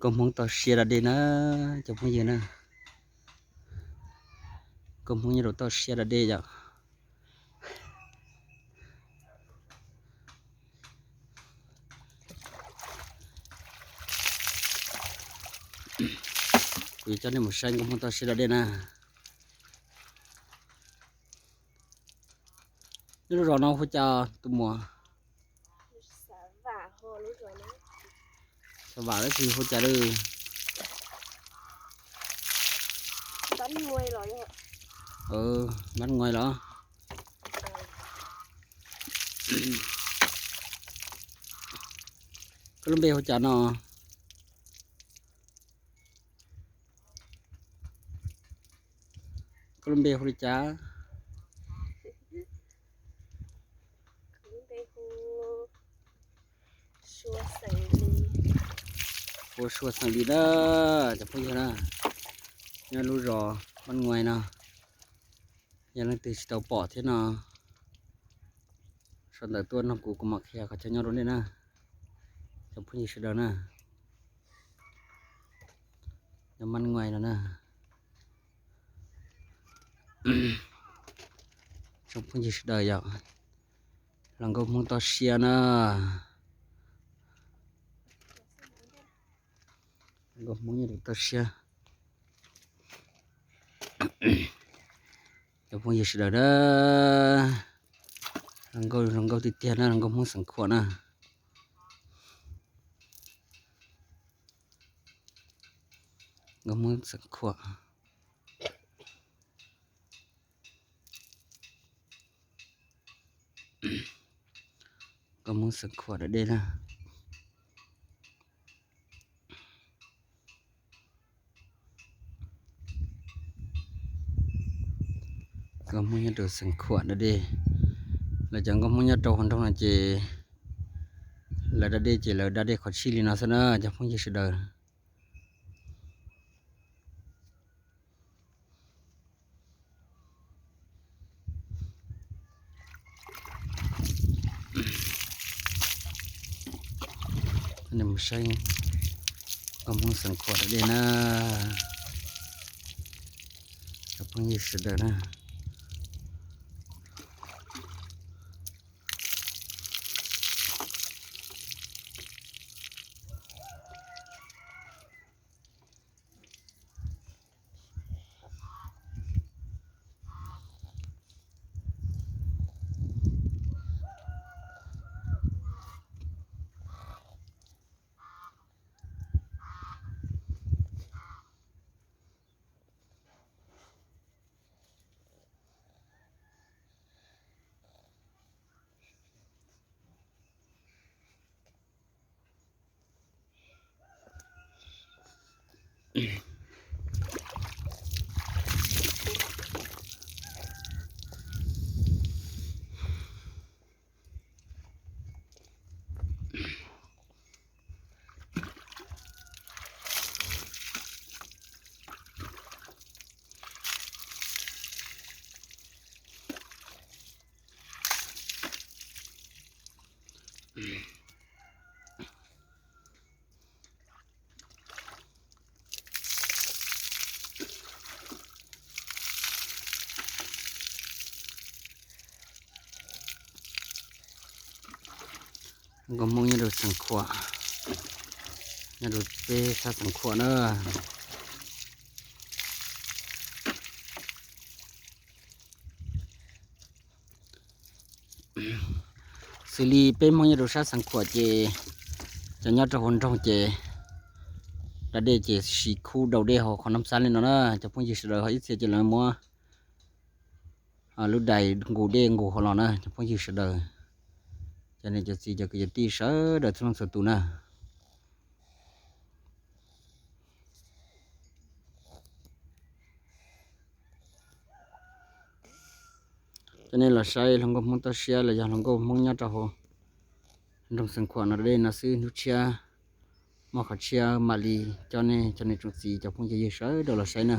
Nkauj Hmoob toj siab da dej na, cov phooj ywg na. Nkauj Hmoob nyob rau toj siab da dej yom. Kuv yuav coj nej mus saib Nkauj Hmoob toj siab da dej na. Nyob lub zos no hu cas tus muam? Xav Vam tab sis hu cas lawm? Mab Nguais los? Koj lub npe hu cas no? Koj lub npe hu li cas? Hu Sua Xeem Lis na, cov phooj ywg na. Nyob lub zos Mab Nguais no, yog leej twg tsis tau pom thiab no, sau ntawv tuaj nrog kuv, kuv mam qhia qhov chaw nyob rau nej na, cov phooj ywg sawv daws na. Nyob Mab Nguais no na. Tsoom phooj ywg sawv daws yom, hluas nkauj Hmoob toj siab na. Hluas nkauj Hmoob nyob rau toj siab. Cov phooj ywg sawv daws na, hluas nkauj, hluas nkauj tiag tiag na, hluas nkauj Hmoob Xeev Khuam na. Nkauj Hmoob Xeev Khuam. Nkauj Hmoob Xeev Khuam da dej na. Nkauj Hmoob nyob rau Xeev Khuam da dej. Lawv cov nkauj Hmoob nyob rau hauv nroog no ces lawv da dej ces lawv da dej qhov tshij li no xwb na, cov phooj ywg sawv daws. Mus saib Nkauj Hmoob Xeev Khuam da dej na, cov phooj ywg sawv daws na. Nkauj Hmoob nyob rau Xeev Khuam, nyob rau peb sab Xeev Khuam na. Xws li peb Hmoob nyob rau sab Xeev Khuam ces cov nyob rau hauv nroog ces da dej ces siv khub daus dej hauv qhov no xab li no na, cov phooj ywg sawv daws. Ho ib txhia ces lawv muab lub dais nqus dej nqus hauv los na, cov phooj ywg sawv daws, cov niam cov txiv cov kwv cov tij sawv daws txhua leej txhua tus na. Cov nej los saib hluas nkauj Hmoob toj siab los yog hluas nkauj Hmoob nyob rau hauv nroog Xeev Khuam no da dej no xwb, hnub tshiab muaj qhov tshiab mam li coj nej cov niam tsoom txiv cov phooj cov ywg sawv daws los saib na.